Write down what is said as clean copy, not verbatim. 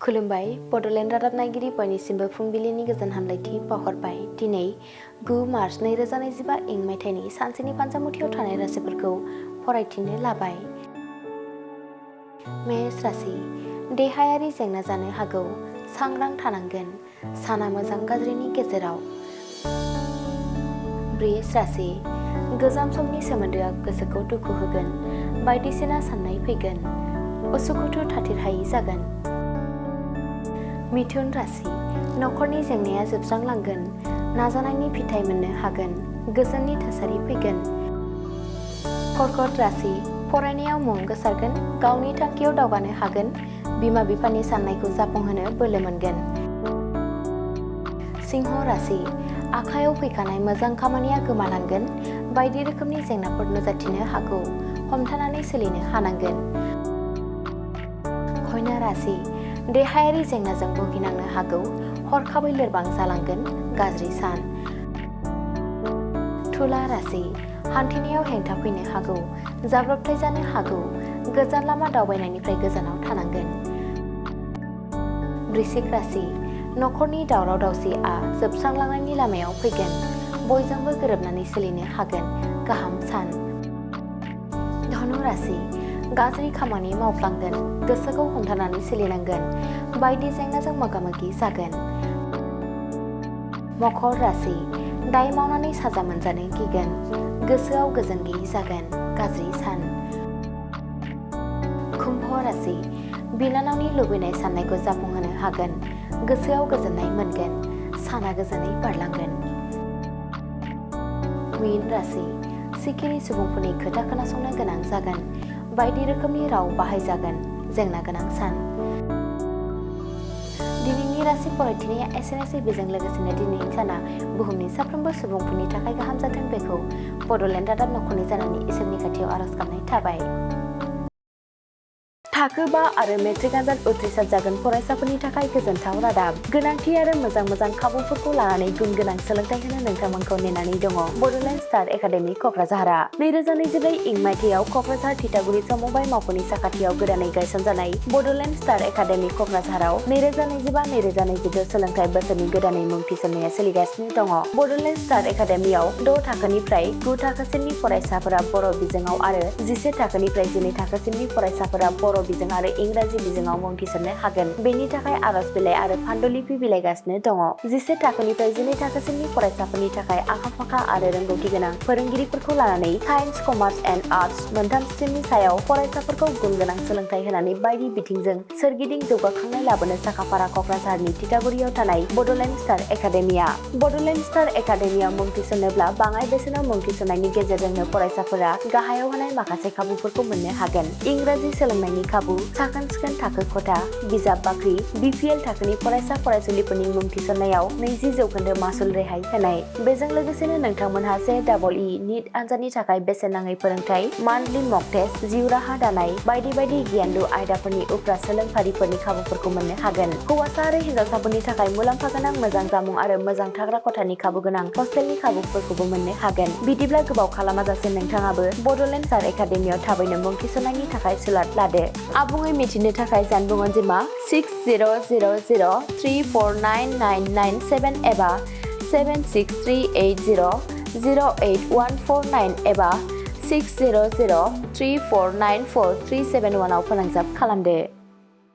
खुलुमबाय बड'लेण्ड रादाब नायगिरि बयनिसिमबो फुंबिलिनि गोजोन हामलायथि बावहरबाय। दिनै 9 मार्च 2025 इं मायथाइनि सानसेनि फान्जामुथियाव थानाय राशिफोरखौ फरायथिनो लाबाय। मेष राशि देहायारि जेंना जानो हागौ, सांग्रां थानांगोन, साना मोजां गाज्रिनि गेजेराव। वृष राशि गोजाम समनि सोमोन्दोआ गोसोखौ दुखु होगोन, बायदिसिना साननाय फैगोन, उसुखुथु थाथिर हायि जागोन। मिथुन राशि नखरनि जेंनाया जोबस्रांलांगोन, नाजानायनि फिथाइ मोननो हागोन, गोजोननि थासारि फैगोन। कर्कट राशि फरायनायाव मुं गोसारगोन, गावनि थांखियाव दावगानो हागोन, बिमा बिफानि साननायखौ जाफुंहोनो बोलो मोनगोन। सिंह राशि आखायाव फैखानाय मोजां खामानिया गोमालांगोन, बायदि रोखोमनि जेंनाफोर नुजाथिनो हागौ, हमथानानै सोलिनो हानांगोन। कन्या राशि देहायारि जेंनाजों भुगिनांनो हागौ, हरखाबै लोरबां जालांगोन, गाज्रि सान। तुला राशि हान्थिनायाव हेंथा फैनो हागौ, जाब्रबथाय जानो हागौ, गोजान लामा दावबायनायनिफ्राय गोजानाव थानांगोन। वृश्चिक राशि नखरनि दावराव दावसिआ जोबस्रांलांनायनि लामायाव फैगोन, बयजोंबो गोरोबनानै सोलिनो हागोन, गाहाम सान। धनु राशि गाज्रि खामानि मावफ्लांगोन, गोसोखौ हमथानानै सोलिनांगोन, बायदि जेंनाजों मोगा-मोगि जागोन। मकर राशि दाय मावनानै साजा मोनजानो गिगोन, गोसोआव गोजोन गैयै जागोन, गाज्रि सान। कुम्भ राशि बिनानावनि लुबैनाय साननायखौ जाफुंहोनो हागोन, गोसोआव गोजोननाय मोनगोन, साना गोजोनै बारलांगोन। मीन राशि सिखिरि सुबुंफोरनि खोथा खोनासंनो गोनां जागोन, बायदि रोखोमनि राव बाहायजागोन, जेंना गोनां सान। दिनैनि राशि फरायथिनाया एसेनोसै। बेजों लोगोसेनो दिनैनि साना बुहुमनि साफ्रोमबो सुबुंफोरनि थाखाय गाहाम जाथों, बेखौ बड'लेण्ड रादाब नखरनि जानानै इसोरनि खाथियाव आरज गाबनाय थाबाय। थाखो 5 आरो मेट्रिक आनजाद उथ्रिसार जागोन फरायसाफोरनि थाखाय गोजोनथाव रादाब। गोनांथि आरो मोजां खाबुफोरखौ लानानै गुन गोनां सोलोंथाइ होनो नोंथांमोनखौ नेनानै दङ बड'लेण्ड स्टार एकाडेमि क'क्राझारआ। 2024 इं मायथाइयाव क'क्राझार थिथागुरि समबाय मावख'नि साखाथियाव गोदानै गायसनजानाय बड'लेण्ड स्टार एकाडेमि क'क्राझाराव 2025-2026 सोलोंथाइ बोसोरनि गोदानै मुं थिसननाया सोलिगासिनो दङ। बड'लेण्ड स्टार एकाडेमियाव 6 थाखोनिफ्राय 9 थाखोसिमनि फरायसाफोरा बर' बिजोङाव आरो 11 थाखोनिफ्राय 12 थाखोसिमनि फरायसाफोरा बर' बिजों आरो इंराजि बिजोङाव मुं थिसननो हागोन। बेनि थाखाय आरज बिलाइ आरो पान्डुलिपि बिलाइगासिनो दङ। 11 थाखोनिफ्राय 12 थाखोसिमनि फरायसाफोरनि थाखाय आखा-फाखा आरो रोंगौथि गोनां फोरोंगिरिफोरखौ लानानै साइन्स, कमार्स एन्ड आर्टस मोनथाम स्ट्रिमनि सायाव फरायसाफोरखौ गुन गोनां सोलोंथाइ होनानै बायदि बिथिंजों सोरगिदिं जौगाखांनाय लाबोनो साखाफारा क'क्राझारनि थिथागुरियाव थानाय Bodoland star academia. Bodoland star एकाडेमियाव मुं थिसननोब्ला बाङाइ बेसेनाव मुं थिसननायनि गेजेरजोंनो फरायसाफोरा गाहायाव होनाय माखासे खाबुफोरखौ मोननो हागोन। इंराजि सोलोंनायनि खाबु, साखोन-सिखोन थाखो खथा, बिजाब बाख्रि, BPL थाखोनि फरायसा फरायसुलिफोरनि मुं थिसननायाव 20% मासुल रेहाय होनाय। बेजों लोगोसेनो नोंथांमोनहा JEE नीट आनजादनि थाखाय बेसेन नाङै फोरोंथाय, मान्थलि मक टेस्ट, जिउ राहा दानाय, बायदि गियानलु आयदाफोरनि उफ्रा सोलोंफारिफोरनि खाबुफोरखौ मोननो हागोन। हौवासा आरो हिन्जावसाफोरनि थाखाय मुलाम्फा गोनां मोजां जामुं आरो मोजां थाग्रा खथानि खाबु गोनां हस्टेलनि खाबुफोरखौबो मोननो हागोन। बिदिब्ला गोबाव खालामाजासे नोंथाङाबो बड'लेण्ड स्टार एकाडेमियाव थाबैनो मुं थिसननायनि थाखाय सुलाद लादो। आबुङै मिथिनो थाखाय जानबुं अनजिमा 6000349997 एबा 7638008149 एबा 6003494371 आव फोनांजाब खालामदो।